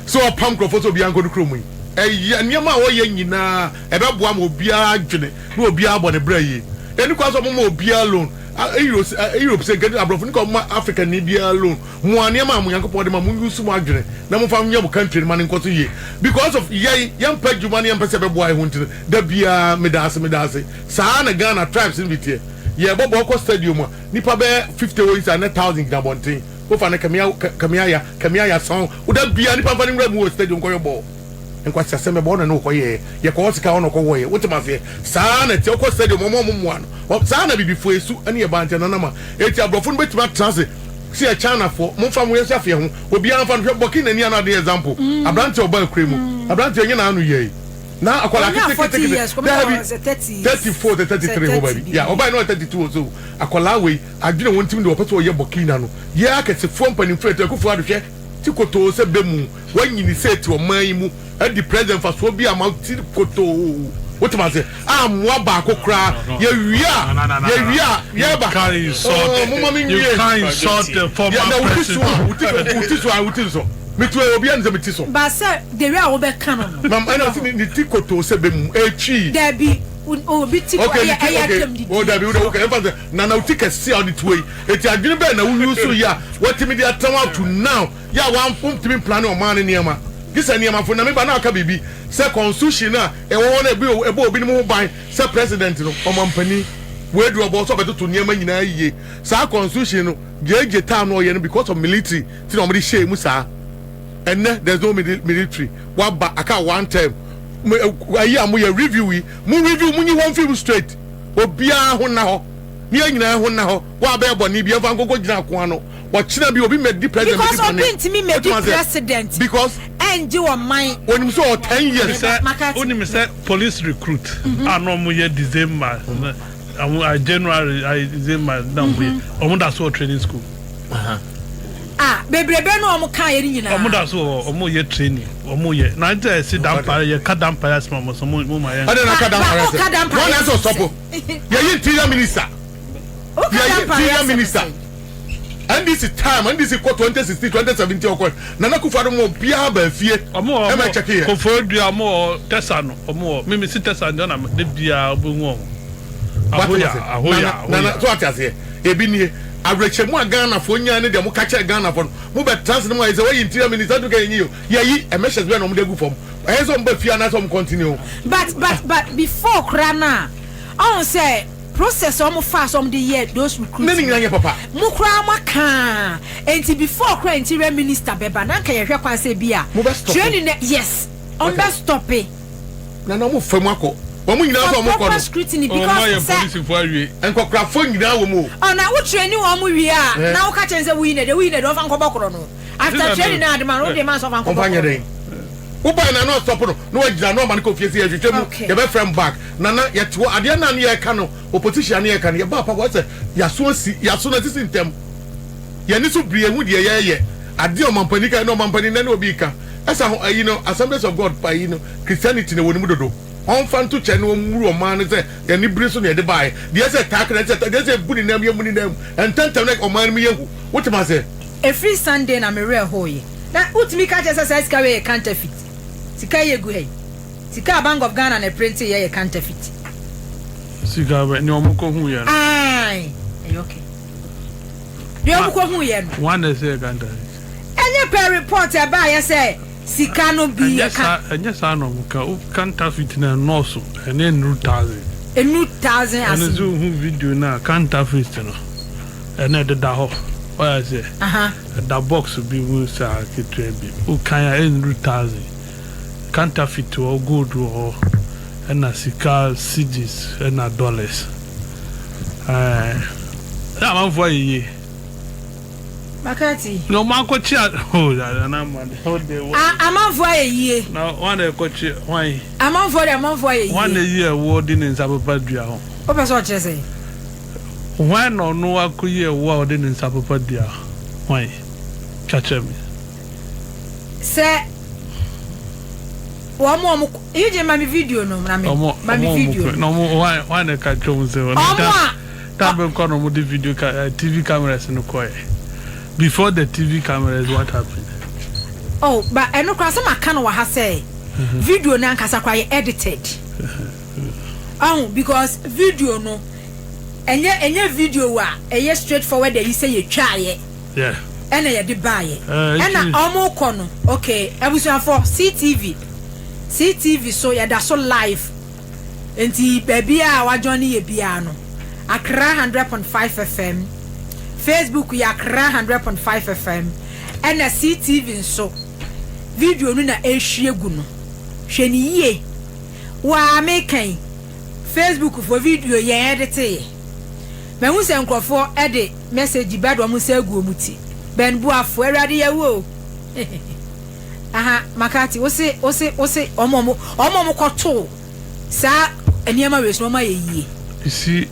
sɛ ɔpam nkurɔfoɔ sɛ obiara nkɔ ne kurom yi. Ɛyɛ nneɛma a ɔyɛ nyinaa ɛbɛboa ma obiara adwene na obiara abɔ ne bra yie. Ɛni kwan sɛ ɔmoma obiara loan. Europe sɛ nka aborɔfo no ka ɔmoma Africa ni biara loan. Mo a nneɛma a mo Nyankopɔn de ma mo, use mo adwene na momfa nyɛ mo country no ma no nkɔ so yie. Because of yɛn yɛmpɛ adwuma ne yɛmpɛ sɛ ɛbɛboa yɛn ho nti no, da biara meda ase, meda ase. Saa na Ghana tribes no bi teɛ. Yɛbɔ bɔɔl kɔ stadium a, nipa bɛyɛ 50 wɔ inside na 1,000 gyina abɔnten. Wofa no kamia kamia kamia ya sɔn. Woda biara nipa mfa no nwura mu wɔ stadium kɔyɛ bɔɔl. Nkwasiasɛm ɛbɔ ɔno ne wokɔ yɛɛ. Yɛkɔ hɔ sika hɔ na ɔkɔ wɔyɛ. Wote maseɛ? Saa na ɛteɛ. Wokɔ stadium ɔmo ɔmo mmoa no. Saa na bibifo esu ɛne yɛ baa nti ɛnanam a. Eti aborɔfo no bɛtumi atena ase sɛ yɛ China foɔ. Momfa mo yɛnhyɛ afeɛ ho. Obiara mfa no hwɛ Burkina ni anaa de example. Aberanteɛ ɔbaa akura mu. Aberanteɛ nyɛ n'ano yɛe. Na akwadaa
Ɔnya 40
ketekete
years, kɔmi
daabi
na ɔsɛ 30.
34 to 33 hɔ baabi. Ya ɔbaa no 32 or so. Akwadaa wei adwene wɔn tirim de wɔpɛ sɛ ɔyɛ Burkina no. Yɛ akɛsefoɔ mpanimfoɔ ɛtɔ Akufo Addo hwɛ ti kotoo sɛ bɛ mu wanyini sɛ ti ɔman yi mu adi president fasoɔ bi ama ti kotoo, wotem ase a mmoa baako koraa yɛwie a yɛwie a yɛba.
Can't insult.
Oh, moma me
You
nwie.
can't insult the former
na wuti so a
president.
wuti wuti so a wuti nsɔ mitu obi ɛn sɛ mi ti so.
Ba sɛ the way a wobɛka no.
Mam ɛna ɔsi ne ti kotoo sɛ bɛ mu etwi.
Dabi, obi ti
Okay,
ɛyɛ
ne ti
ɛyɛ
okay
atɛm didi.
O dabi, o okay, ɛnfa sɛ nana o ti kɛse a ɔde tuo yi eti adwene bɛɛ na wuyi so yi a wɔtumi de atɛn up to now yɛ a wɔn ntumi plan ɔman ne nneɛma gye sɛ nneɛma fo na mi ba na aka biribi sɛ constitution a ɛwɔ hɔ no ebi ɛbɔ obi ne ho ban sɛ president no, ɔmampanin weedu ɔbɔ sɛ ɔbɛtoto nneɛma nyinaa yie. Saa constitution no gyegye time no ɔyɛ no because of military ti na wɔde hyɛ mu saa. Ɛnɛ there is no military. Waba aka one term ayi a mo yɛ review yi, mo review mo nyi wɔn film straight. Obiara ho na hɔ ne yɛn nyinaa ho na hɔ. Wɔabɛyɛ bɔnne bi yɛmfa nkɔkɔ gyina ako ano wɔkyena bi obi mɛdi president.
Because obi ntumi mɛdi president.
Because
ɛngye wɔ man.
Onim sɛ ɔ 10 years.
Sɛ
Makati.
wonim sɛ police recruit a na ɔmo yɛ December ɔmo a January a December na ɔmo yɛ, ɔmo da so wɔ training school.
Ah, bebrebe no ɔmo kan yɛ ne nyinaa.
Ɔmo da so wɔ, ɔmo yɛ training, ɔmo yɛ na n tɛ ɛsi dampare yɛ ka dampare asoma ɔmo sɛ mo ma yɛn.
Ɛde na ka dampare
Ba- ɔka
sɛ
dampare
wɔn na ɛsɛ ɔsɔpo yɛyi interior minister.
Woka
Yɛyi
dampare
interior
asɛm
minister.
sɛ.
NDC time, NDC kɔ 2016, 2017 ɔkɔ Nana Akufo Addo mu obiara ba fie.
Ɔmo wɔ
ɛmɛ
ɔmo
kyɛke yɛ.
Koforidua, ɔmo wɔ tɛsa no, ɔmo wɔ mímí si tɛsa no na de bia ɔbɛhu ɔmo. Ahoya ahoya.
Nana
Ahoya.
so ate aseɛ, ebi nie awerɛkyɛmu a Ghanafoɔ nyaa ne deɛ mo ka kyerɛ Ghanafoɔ no, mo bɛ trans ne mo ayɛ sɛ wɔyi interior minister to ka yɛnyi o yɛyi ɛmɛhyɛs bɛɛ na ɔmo de agu fam ɛyɛ sɛ ɔmo ba fie anaasɛ ɔmo continue.
But before kora na ɔn sɛ process a ɔmo fa so ɔmo de yɛ those recruits.
Ne nyinaa nyɛ papa.
Mo koraa mo aka nti before kora interior minister bɛba na nka yɛhwɛ kwan sɛ bi a.
Mo bɛ stop.
Training na yes, ɔmo bɛ stop it.
Nana ɔmo fɛ mu akɔ wɔn nyinaa sɛ
For
ɔmo kɔ
proper
no.
scrutiny
Ɔmo ayɛ
because sɛ
polisifoɔ awie.
Nkɔkorafoɔ nyinaa wɔ mu o.
Ɔna wo training wɔn mo wie a na woka kyɛn sɛ woyi na de woyi na de ɔfa nkɔbɔ korɔ no after training na ade ma no wode ma nso ɔfa nkɔbɔ
ɔmfa nyɛ
korɔ.
dɛn? Wobae na na ɔstop no na wagyina na ɔma no kɔ fie sɛ yɛhwehwɛ mu. Yɛbɛfrɛ m back. Nana yɛte hɔ adeɛ no a ne yɛka no opposition ne yɛka no yɛbaa pa wɔ sɛ yɛaso asi yɛaso no asisi ntɛm yɛne so biri yɛhu deɛ yɛyɛ adeɛ ɔmampani ka ne ɔmampani na ne obi ka ɛsa ho ayi no Assemblies of God pa yi no Christianity na wɔ ne mu dodo. Ɔmfa nto kyɛ na ɔmmuru ɔman no sɛ yɛne bere so na yɛde baeɛ deɛ sɛ taakra sɛ deɛ sɛ ɛbu ne nam yɛmu ne nam ntɛntɛm na ɔman no mu yɛhu wotem aseɛ.
Ɛfiri Sunday na mewerɛ hooyɛ na wotumi ka kyerɛ sɛ saa sika wei yɛ counterfeit. Sika yɛ gu ha yi, sika a Bank of Ghana na print yɛ counterfeit.
Sika bɛ ni ɔmo kɔ hu yɛ no.
Ae, ɛyɛ okay deɛ ɔmo kɔ hu yɛ no.
One na ɛsɛ yɛ counterfeit.
Ɛnyɛ pɛ report ɛbaayɛ sɛ sika no bi
ɛnyɛ
yɛ ka.
Saa ɛnyɛ saa na ɔmo ka o counterfeit na ɛnɔɔso ɛne nnuru 1,000.
Enu 1,000
ɛno
ase.
nso hu video na counterfeit no ɛna ɛdeda hɔ ɔyɛ sɛ ɛda box bi mu saa ketewa bi o kan a ɛnnuru 1,000. Counterfeit wɔ, gold wɔ hɔ. Ɛna sika cedis ɛna dollars. Ɛɛ sɛ amanfoɔ ayɛ yie.
Makati.
Na ɔmo akɔkye a oh nana ama de o de wɔ.
A amanfoɔ ayɛ yie.
Na wɔn na ɛkɔkye hwan.
Amanfoɔ de amanfoɔ ayɛ yie.
Hwan na eyi ɛwoɔ de ne nsa pepa dua ho.
Wopɛ sɛ ɔkyerɛ sɛn?
Hwan na ɔno akɔyi ɛwoɔ a ɔde ne nsa pepa dua ho? Hwan? Ka kyerɛ me.
Sɛ wɔn a wɔn Eugene ma me video no na me ma me video no.
Na wɔn hwan hwan na ɛka kyerɛ wɔn sɛ wɔn
a
ta bɛ kɔ na wɔn de video ka eh, TV cameras no kɔɛ before the TV cameras what happened.
Oh, ba ɛno koraa sɛ maka no wɔ ha sɛ video no ankasa koraa yɛ edited. Ɔho because video no ɛnyɛ ɛnyɛ video a ɛyɛ straight forward ayi sɛ yɛtwaeɛ.
Yeah.
Ɛna yɛde baeɛ.
Eh,
Ɛna ɔmo kɔ no okay abusuafoɔ CTV CTV so yɛda so live nti baabi a wajoin yɛ biara no Accra 100.5 FM, Facebook yɛ Accra 100.5 FM ɛna CTV nso video no na ɛrehwie gu no hwɛ no yie waa meka yi Facebook foɔ video yɛn ɛdete yɛ mahu sɛ nkurɔfoɔ ɛde message ba de wɔn nsa agu wɔn ti Ben Boafo awurade yɛ wo o aha Makati wose wose wose wɔn wɔn wɔn wɔn kɔtoo saa nneɛma wei so wɔn ayɛ yie.
You see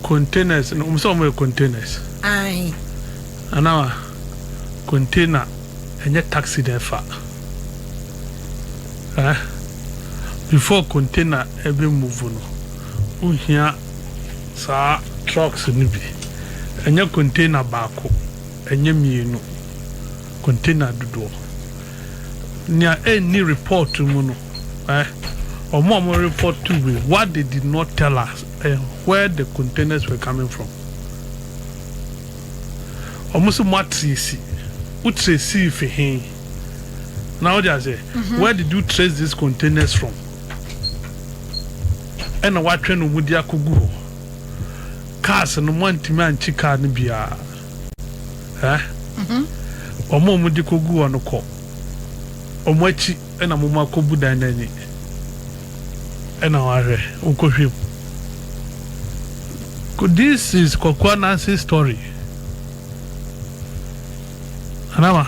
containers no wɔn sɛ wɔn yɛ containers.
Ae.
Anawa container ɛnyɛ taxi na ɛfa eh before container ɛbɛ move no wohia saa trucks no bi ɛnyɛ container baako ɛnyɛ mmienu container dodoɔ nea ɛnni report mu no eh wɔn a wɔn report to we what they did not tell us eh, where the containers were coming from. Wɔn sɛ mo atrace wo trace fi he na wode ase where did you trace these containers from ɛna watwɛn no mu de akɔgu hɔ cars no mo antumi ankyi car no biara ɛ wɔn a wɔn de kɔgu hɔ no kɔ wɔn akyi ɛna mo mo akɔbu dan n'ani ɛna wahwɛ wokɔhwɛ mu this is Kwaku Ananse story anama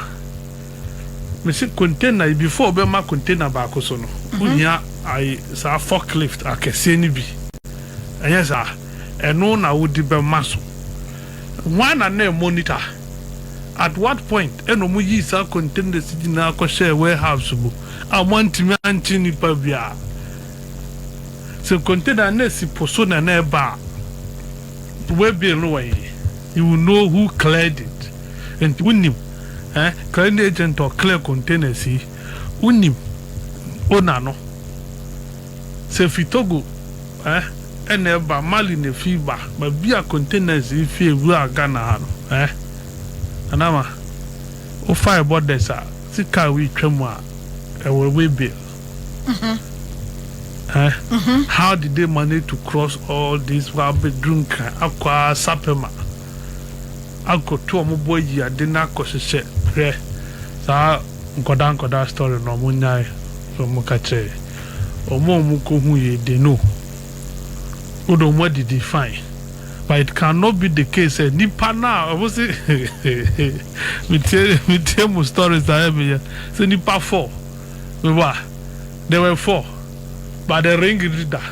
mesi container yi before ɔbɛma container baako so no wohia ayi saa forklift akɛseɛ no bi ɛnyɛ saa ɛno na wode bɛma so wɔn na na monitor at what point ɛna ɔmo yi saa containers nyinaa kɔhyɛ warehouse mu a wɔn antumi ankye nipa biara sɛ container na esi po so na na ɛba a waybill no wɔ yi you will know who cleared it nti wonim eh clearing agent or clear containers yi wonim owner no sɛ fi Togo eh ɛna ɛba Mali na efi ba baabi a containers yi fi ewura Ghana ha no eh anama wofa borders a sika a wotwa mu a ɛwɔ waybill eh how did they manage to cross all this wabɛduru Nkran akɔ Sapema akɔto ɔmo bɔ yi ade na akɔhyehyɛ hwɛ saa nkɔda nkɔda story na ɔmo nyae sɛ ɔmo ka kyerɛ ɔmo a ɔmo kɔhu yɛ they know wode ɔmo adidi fine but it cannot be the case sɛ nipa na ɔmo se metie metie mu stories a ɛyɛ meyɛ sɛ nipa four meba there were four but the ring leader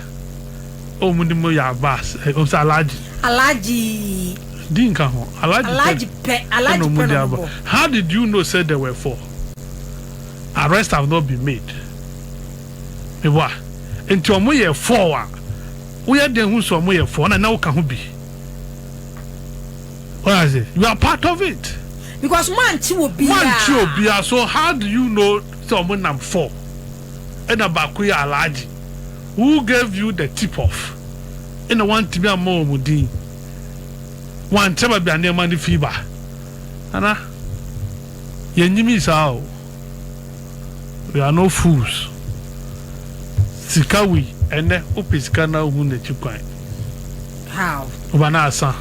ɔmo ni mo yɛ Abbas ɔmo sɛ Alhaji.
Alhaji.
Di nka ho Alhaji.
Alhaji pɛ Alhaji pɛ na ɔmo bɔ.
How did you know say there were four? Arrest have not been made. Meboa nti ɔmo yɛ four a woyɛ den ho so ɔmo yɛ four na na woka ho bi. What I say? You are part of it.
Because man ti obiara.
Man ti obiara, so how do you know sɛ ɔmo nam four ɛna baako yɛ Alhaji? Who gave you the tip off? Ɛna wantumi ama wɔn din wankyɛ baabi a nneɛma no fi ba ana yɛnyimi saa o. We are no fools. Sika wi ɛnɛ wopɛ sika na wohu n'akyi kwan.
How?
Woba na asa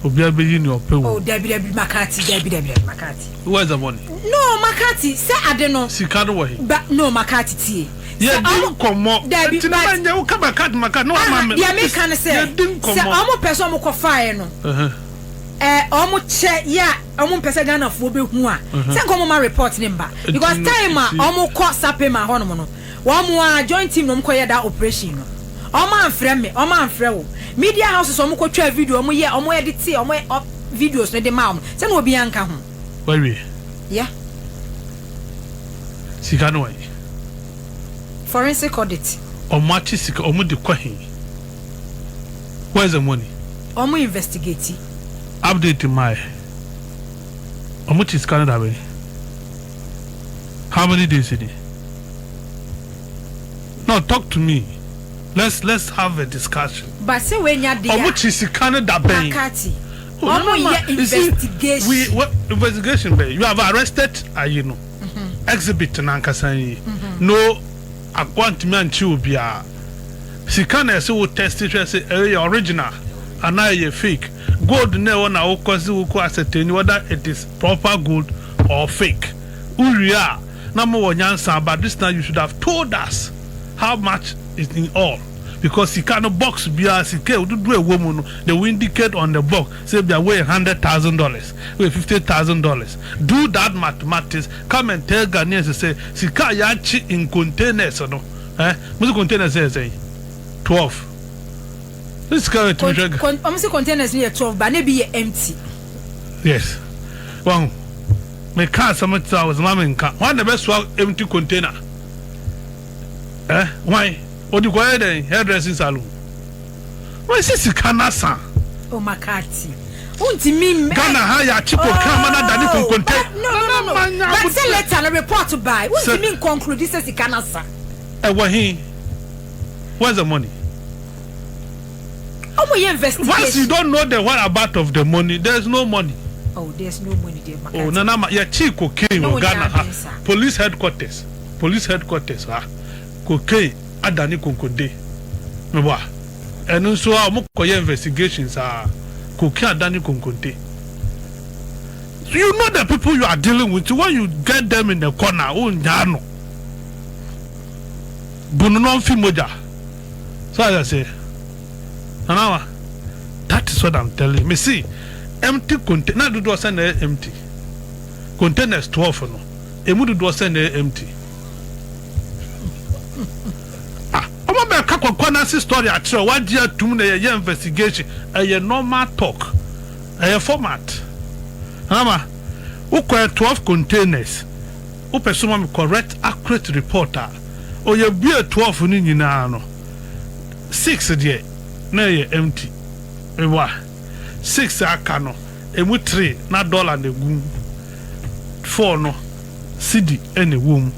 obiara bɛyi nea ɔpɛ
Oh
wo.
dabi dabi, Makati, dabi dabi dabi, Makati.
Where's the money?
No, Makati, sɛ ade no.
Sika no wɔ he?
Ba no, Makati, tie. Sɛ
Yɛdi
ɔmo
nkɔmmɔ.
Dabi,
Nti na
but
manyɛ wo kama kat maka na wama
Aha,
me.
deɛ meka ne sɛ,
Yɛdi
sɛ
nkɔmmɔ.
ɔmo pɛ sɛ ɔmo kɔfaeɛ no, ɔmo kyɛ yɛ a ɔmo mpɛ sɛ Ghanafoɔ bɛhu a, sɛ nka ɔmo ma report ne mba. Because
Nti no,
time a
nti-
ɔmo kɔ Sapema hɔnom no, wɔn a joint team na ɔmo kɔyɛ that operation no. Ɔmo amfrɛ me, ɔmo amfrɛ wo. Media houses ɔmo kɔtwa video, ɔmo yɛ, ɔmo edit, ɔmo up videos no de ma ɔmo. Sɛ na obiara nka ho.
Wawie.
Yeah.
Sika no wayi.
Forensic audit.
Ɔmo akye sika, ɔmo de kɔ he? Where's the money?
Ɔmo investigate.
Update mae. Ɔmo kye sika no da bɛn? How many days ni? No, talk to me. Let's have a discussion.
But sɛ wenya deɛ
Ɔmo kye sika no da bɛn?
Makati.
Oh,
Ɔmo
no, no,
yɛ
you see,
investigation.
We what investigation bɛ? You have arrested ayi no. Exhibit nankasa yi. No, akwantumi ankye obiara. Sika na ɛsɛ wo test hwɛ sɛ ɛyɛ original anaa ɛyɛ fake. Gold na ɛwɔ na wokɔ sɛ wokɔ ascertain whether it is proper gold or fake. Wowie a na mo wɔ nyansa, but this time you should have told us how much is in all. Because sika no box biara, sika dodo ɛwɔ mu no, they will indicate on the box say bia wey $100,000, wey $50,000. Do that mathematics, come and tell Ghanaians say sika a yɛakye in containers no, mo sɛ containers yɛ sɛn? 12 this sika yɛ tumi hwɛ.
Ɔmo sɛ containers no yɛ 12 ba na ebi yɛ empty.
Yes, wɔn meka asɛm te a wɔsɛ ma nka wɔn na bɛsoa empty container wɔn odi kɔ yɛ dɛn? Hairdressing salon wɔn si sika nasa.
O Makati, wontumi.
Ghana ha yɛ akye kokaa ma na dane konkonte.
No, but sɛ later no report by wontumi nconclude sɛ sika nasa.
Ɛwɔ he? Where's the money?
Ɔmo yɛ investigation.
Once you don't know the whereabout of the money, there is no money.
Oh, there's no money there, Makati.
Oh, nana ma yɛkyi cocaine
No,
wɔ Ghana ha.
nya adwensa.
Police headquarters ha, cocaine adane konkonte meboa. Ɛno nso a ɔmo kɔyɛ investigations a, cocaine adane konkonte. You know the people you are dealing with. When you get them in the corner, o nya no bunu no nfi mogya. So as I say, nanawa, that is what I'm telling you. Me see empty container dodoɔ sɛ na ɛyɛ empty containers 12 no, emu dodoɔ sɛ na ɛyɛ empty. Ah, ɔmo bɛ ka kɔkɔ n'ase story akyerɛ wagye atum na yɛyɛ investigation. Ɛyɛ normal talk, ɛyɛ format. Ama wokɔ 12 containers, wopɛ so ma me correct, accurate report a ɔyɛ bue 12 no nyinaa no, six deɛ na ɛyɛ empty. Ewa six aka no, emu three na dollar na egu mu, four no cedi ɛna ɛwɔ mu.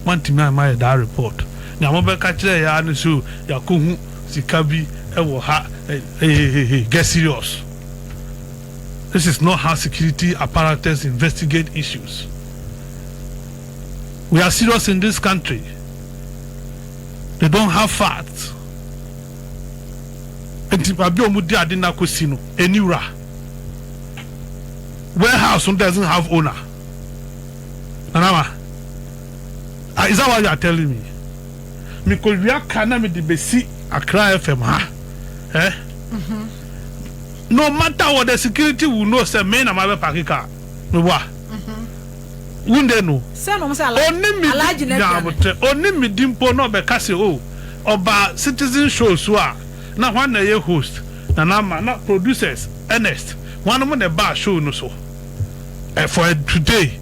Wantumi ama yɛ daa report nea mobɛka kyerɛ yɛ ano so yɛakɔhu sika bi ɛwɔ ha. Hey, get serious. This is not how security apparatus investigate issues. We are serious in this country. They don't have facts. Nti baabi a wɔn di ade na akɔsi no eniwura warehouse no doesn't have owner. Nanama, ah, is that what you are telling me? Mikowia ka na mi de besi Accra FM ha, eh? No matter what, the security will know say me na ma bɛ park car me wa. Wunde no.
Sɛ na ɔmo sɛ
oni mi
Alhaji
di
na aduane.
Nyaabotɛ oni mi di mpo na ɔbɛka se o ɔba citizen show so a, na hwan na ɛyɛ host? Na nama na producers Ernest wɔn mo na ɛba show no so. For today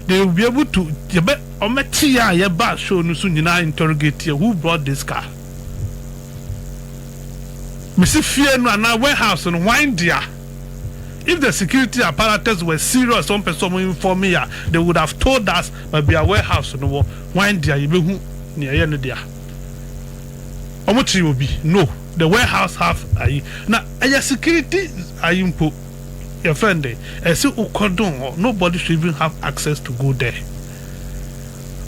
they will be able to yɛbɛ ɔmɛkyi yɛ a yɛba show no so nyinaa interrogate yɛ who brought this car. Mesi fie no anaa warehouse no hwan dea? If the security apparatus were serious, one person inform me a, they would have told us baabi a warehouse no wɔ, hwan dea. Yɛbɛhu nea ɛyɛ no dea. Ɔmo kyerɛ obi no the warehouse have ayi na ɛyɛ security ayi mpo yɛfrɛ no de ɛsɛ wokɔdɔn hɔ. Nobody should even have access to go there.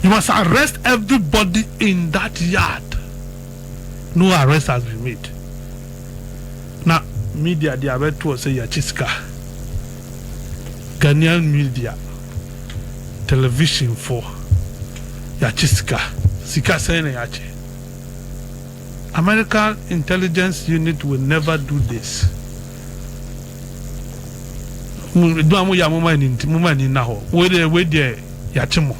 You must arrest everybody in that yard. No arrest has been made. Na media de abɛto sɛ yɛakyi sika. Ghanaian media, television for yɛakyi sika. Sika sɛn na yɛakyɛ? American intelligence unit will never do this. Mo adwuma a moyɛ a moma ani nti moma ani nna hɔ. Wei deɛ wei deɛ yɛakye mo.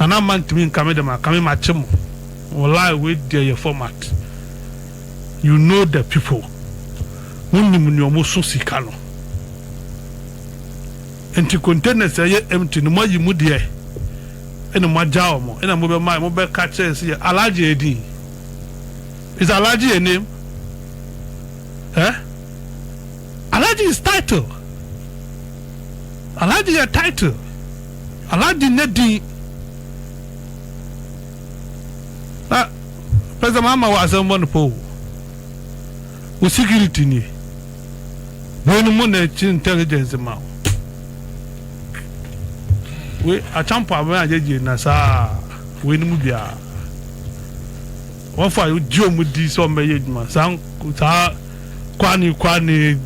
Nana mma ntumi nka me dɛm aka me makye mo. Walayi wei deɛ yɛ format. You know the people. Mo nim nea ɔmo so sika no. Nti containers a ɛyɛ empty no moayi mu deɛ ɛna moagya wɔn ɛna mobɛma mobɛka kyerɛ sɛ yɛ Alhaji edin. Is Alhaji a name? Eh? Alhaji is title. Alhaji yɛ title. Alhaji ne din. Na President Mahama wɔ asɛm bɔ no po o. Wo security nie. Wei no mo na akyi intelligence ma wo. Wei akyampo abɛn agyegye na saa wei no mu biara. Wɔn fa gye wɔn di sɛ wɔn bɛyɛ adwuma saa saa kwane kwane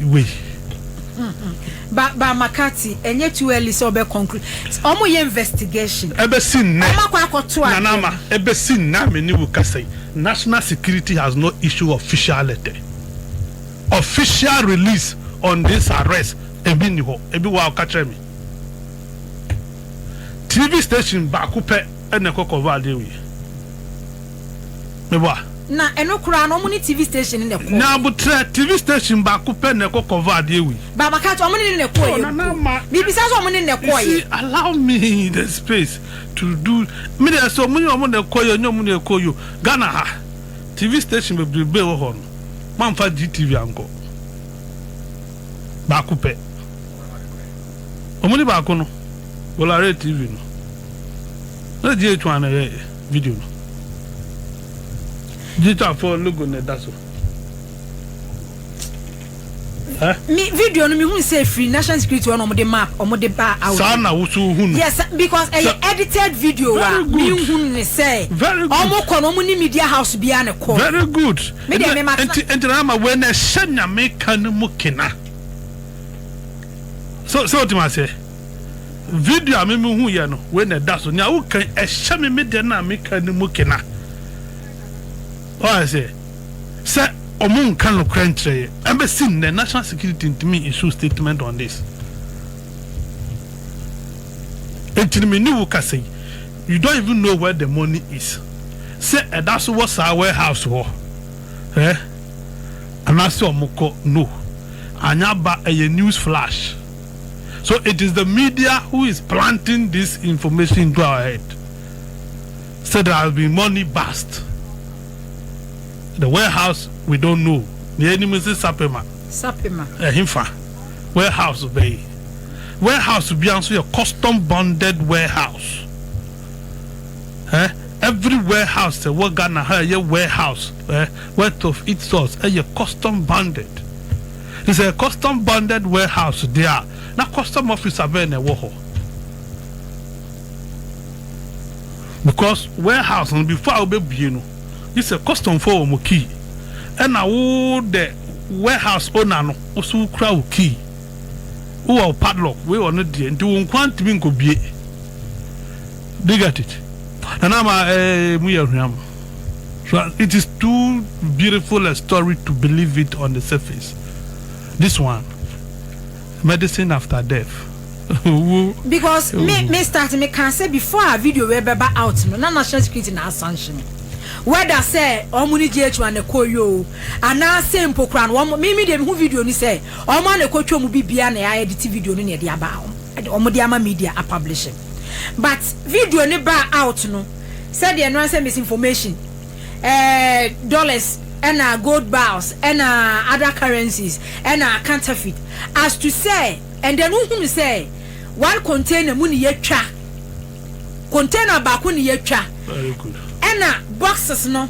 wei.
Ba ba Makati, ɛnyɛ too early sɛ ɔbɛ conclude. Ɔmo yɛ investigation.
Ɛbɛsi nnɛ.
Ɔmo akɔ akɔto adeɛ.
Nanama ɛbɛsi nnɛ a me ne wo kasa yi, national security has no issue official letter, official release on this arrest ebi ni hɔ. Ebi wɔ a ɔka kyerɛ me. TV station baako pɛ ɛna ɛkɔ cover adeɛ wei. Meboa.
Na ɛno koraa no, ɔmo ne TV station ne na ɛkɔ.
Nyabotrɛ TV station baako pɛ na ɛkɔ cover adeɛ wei.
Ba Makati, ɔmo ne ne na ɛkɔ
Oh,
yɛ.
Nana ma.
Bibisa sɛ ɔmo ne na ɛkɔ
You see,
yɛ.
allow me the space to do me de sɛ ɔmo ne ɔmo na ɛkɔ yɛ nye ɔmo na ɛkɔ yɛ Ghana ha TV station bebrebe wɔ hɔ no mamfa GTV ankɔ baako pɛ ɔmo ne baako no Bolare TV no na GH1 na ɛyɛ video no GH fo logo na ɛda so. Eh?
Mi video no mi hu sɛ firi national security hɔ na ɔmo de map ɔmo de ba out.
Saa na woso hu no.
Yes, because ɛyɛ edited video a
Very good.
mi hu ne sɛ
Very good.
ɔmo kɔ no, ɔmo ne media house bia ne kɔ.
Very good.
Me deɛ, me ma tena-
Nti na ama wei na ɛhyɛ Nyame ka no mu kena so o ti ma sɛ video a mi mi hu yɛ no wei na ɛda so nea woka ɛhyɛ mi mi deɛ na mi ka no mu kena ɔyɛ sɛ ɔmo nka nokorɛ nkyerɛ yɛ. Ɛbɛsi nnɛ national security ntumi issue statement on this. Nti mi ni wo kasa yi, you don't even know where the money is, sɛ ɛda so wɔ saa warehouse hɔ ɛ anaasɛ ɔmo kɔ no anya ba. Ɛyɛ news flash, so it is the media who is planting this information into our head. So there has been money bust the warehouse, we don't know. The enemy say Sapema.
Sapema.
Ɛhinfa warehouse bɛyi warehouse bi nso yɛ custom bonded warehouse eh? Every warehouse ɛwɔ Ghana ha ɛyɛ warehouse eh? Worth of its source ɛyɛ custom bonded. It's a custom bonded warehouse there na custom officer bɛyɛ na ɛwɔ hɔ because warehouse no before a wobɛbue no yi sɛ custom fo wɔ mo key, ɛna wo the warehouse owner no woso wokura wo key, wowɔ padlock. Wei wɔ no deɛ nti wo nkwa ntumi nkɔbie. Do you get it? Nana ma mu yɛ hwam. So it is too beautiful a story to believe it on the surface. This one, medicine after death.
Because me start me can say before a video wey bɛba out no na national security na sanction whether sɛ ɔmo ni GH1 na ɛkɔ yi o anaasɛ mpo kora no ɔmo mi de hu video ni sɛ ɔmo ana ɛkɔ twɛ mu bi bia na ɛayɛ edit video no na ɛde aba, ɔmo de ama media a publish. But video ni ba out no sɛdeɛ no sɛ misinformation, dollars ɛna gold bars ɛna other currencies ɛna counterfeit, as to say, and then wohunu sɛ one container mu ni yɛtwa container baako ni yɛtwa.
Very good.
Ɛna boxes no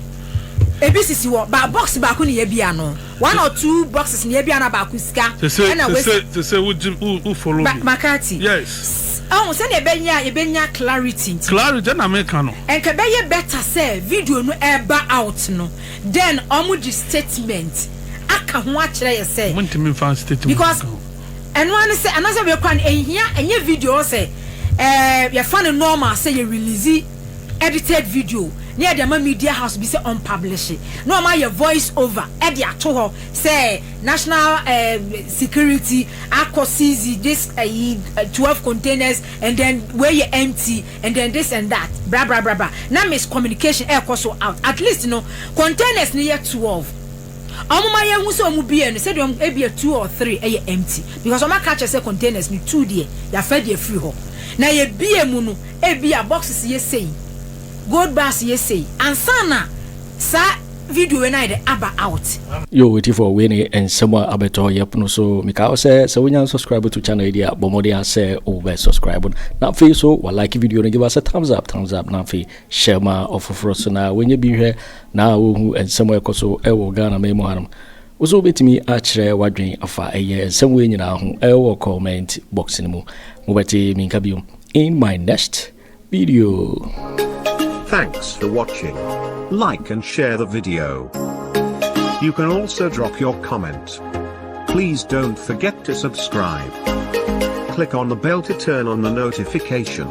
ebi sisi hɔ ba box baako ni yɛbi ano, one or two boxes ni yɛbi ano, baako sika.
Sese
ɛna wei
sese sese wo gyi wo follow me.
Makati.
Yes.
Ɔhun sɛdeɛ ɛbɛnya yɛbɛnya clarity nti.
Clarity ɛna mi ka no.
Nka bɛyɛ better sɛ video no ɛba out no, then ɔmo de statement aka ho akyerɛ yɛ sɛ.
Mo ntumi nfa statement.
Because ɛno ano sɛ anaasɛ wei kora no ɛhia ɛnyɛ video sɛ. Yɛfa no normal sɛ yɛ release edited video na yɛde ama media house bi sɛ ɔmpublish na wɔn ayɛ voice over ɛde ato hɔ sɛ national security akɔ seize this 12 containers and then wei yɛ empty and then this and that, bra bra bra bra, na miscommunication ɛɛkɔ so out. At least no, containers no yɛ 12. Ɔmo ma yɛn ho sɛ ɔmo bie no, sɛdeɛ ɔmo ebie, two or three ɛyɛ empty, because ɔmo aka kyerɛ sɛ containers no two deɛ, yafa deɛ firi hɔ na yɛbie mu no, ebi a boxes yɛ sei, gold bars yɛ sei, ansa na saa video wei na yɛ de aba out.
Yo, wetifo, wei ne nsɛm a abɛtɔ yɛpono so. Meka wo sɛ wonya subscribe to channel yi deɛ a, bɔ mmɔden a sɛ wobɛ subscribe, na afei so wa like video no, give us a thumbs up, thumbs up, na afei hyɛ ma ɔfoforɔ so na wɔnyɛ bi hwɛ na wɔhu nsɛm a ɛkɔ so ɛwɔ Ghana ma mu hanom. Wo so wobɛtumi akyerɛ w'adwen afa ɛyɛ nsɛm wei nyinaa ho ɛwɔ comment box no mu. Mobɛte menka bio in my next video.
Thanks for watching. Like and share the video. You can also drop your comment. Please don't forget to subscribe. Click on the bell to turn on the notification.